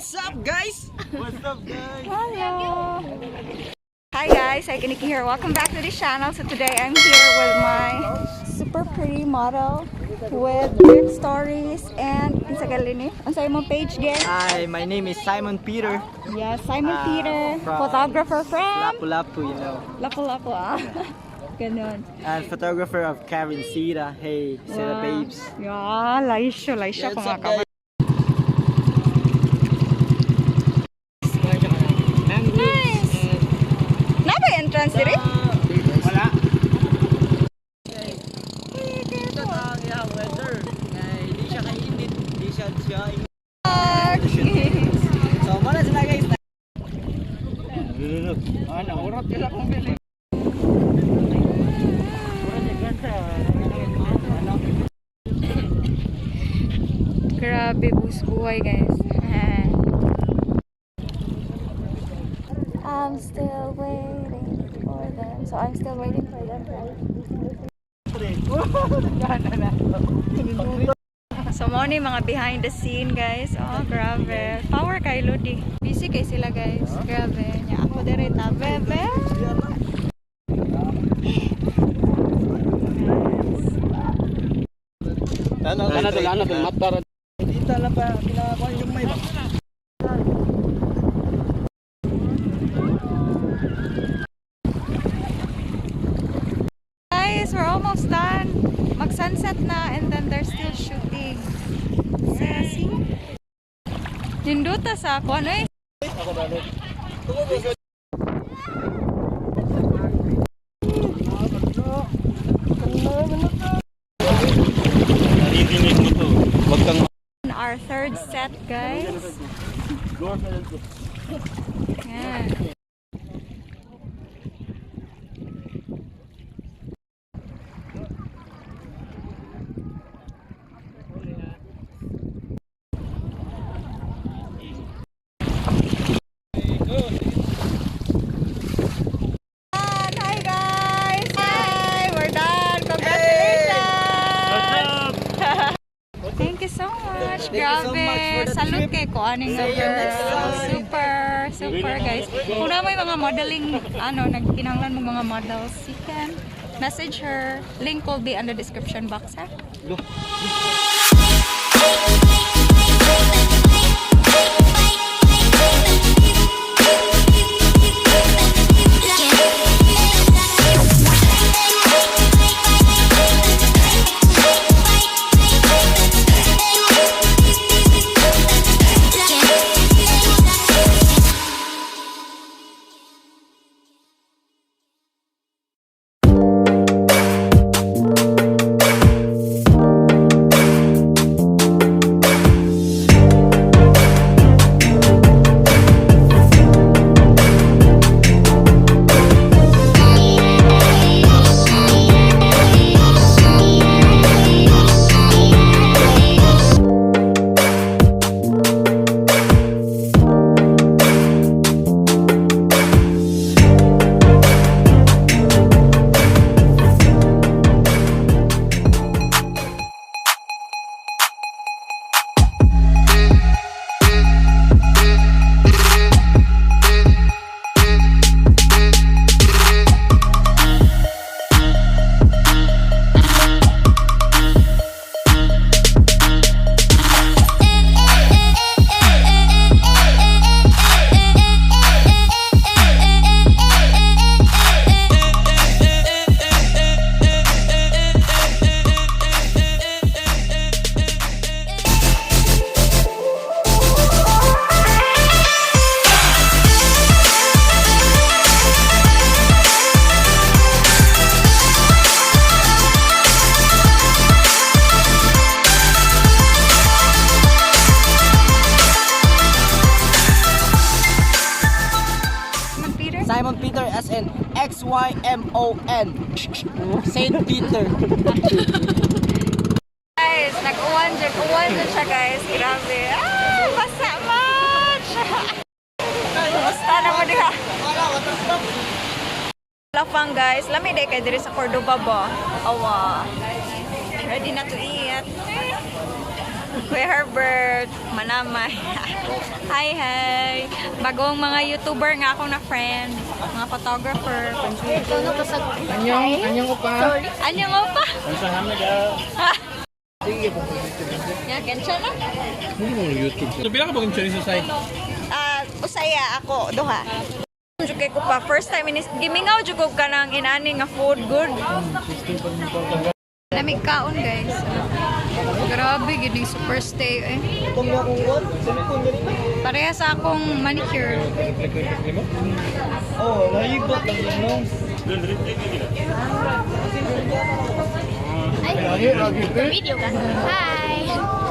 What's up, guys? What's up, guys? Hello! Hi guys, I Nikki here. Welcome back to the channel. So today I'm here with my super pretty model with Drip Stories and unsa gali ni? Unsa imong page again? Hi, my name is Simon Peter. Yes, Simon Peter, from photographer from Lapu-Lapu, you know. Lapu-Lapu ah. Ganun. And photographer of Kevin Sita. Hey, Sita Wow. babes. Yeah, laisyo, laisyo Yeah, ko what's mga up, guys? Nice! Na ba entrance diri? Wala. Ito ang iyang weather. Kay di siya kainit, di siya siya init. So, muna sila, guys. Grabe, bus buhay, guys. I'm still waiting for them. So I'm still waiting for them, right? So mo ni mga behind the scene, guys. Oh, grabe. Power kay Lodi. Busy kay sila, guys. Grabe. Nya ako dire ta bebe. Ano, ano, ano, Dito lang pa, pinakuha yung may ba? Guys, we're almost done. Mag-sunset na and then they're still shooting. Sa see? Ninduta sa ako. Ano eh? Naririnig mo to. Huwag kang Our third set, guys. Yan. Hi guys! Hi! We're done! Congratulations! Thank you so much. Thank you so Grabe. much for the Salute trip. kay ko aning See you next time. Super, super guys. Kung na may mga modeling ano nagkinahanglan mo mga models, you can message her. Link will be on the description box, ha? Simon Peter? Simon Peter S N X Y M O N. Saint Peter. Guys, nag-uwan dyan. Uwan dyan siya, guys. Grabe. Ah, basa much! Kumusta na mo diha? Lafang guys, lami day kay diri sa Cordoba ba? Awa. Ready na to eat. Kuya Herbert, Manamay. Hi, hi. Bagong mga YouTuber nga ako na friend, mga photographer. Anyong, anyong ko pa. Ano nga pa? Sige, Ya, kensya na. Hindi mo YouTube. So, pila ka ba kung sa site? Ah, usaya ako duha. Jud kay ko pa first time inis gimingaw jud ko kanang inani nga food good. Lamig kaon, guys. Grabe gid ning super stay eh. Pareha sa akong manicure. Oh, nahibot lang yun, no? Video ka. Hi!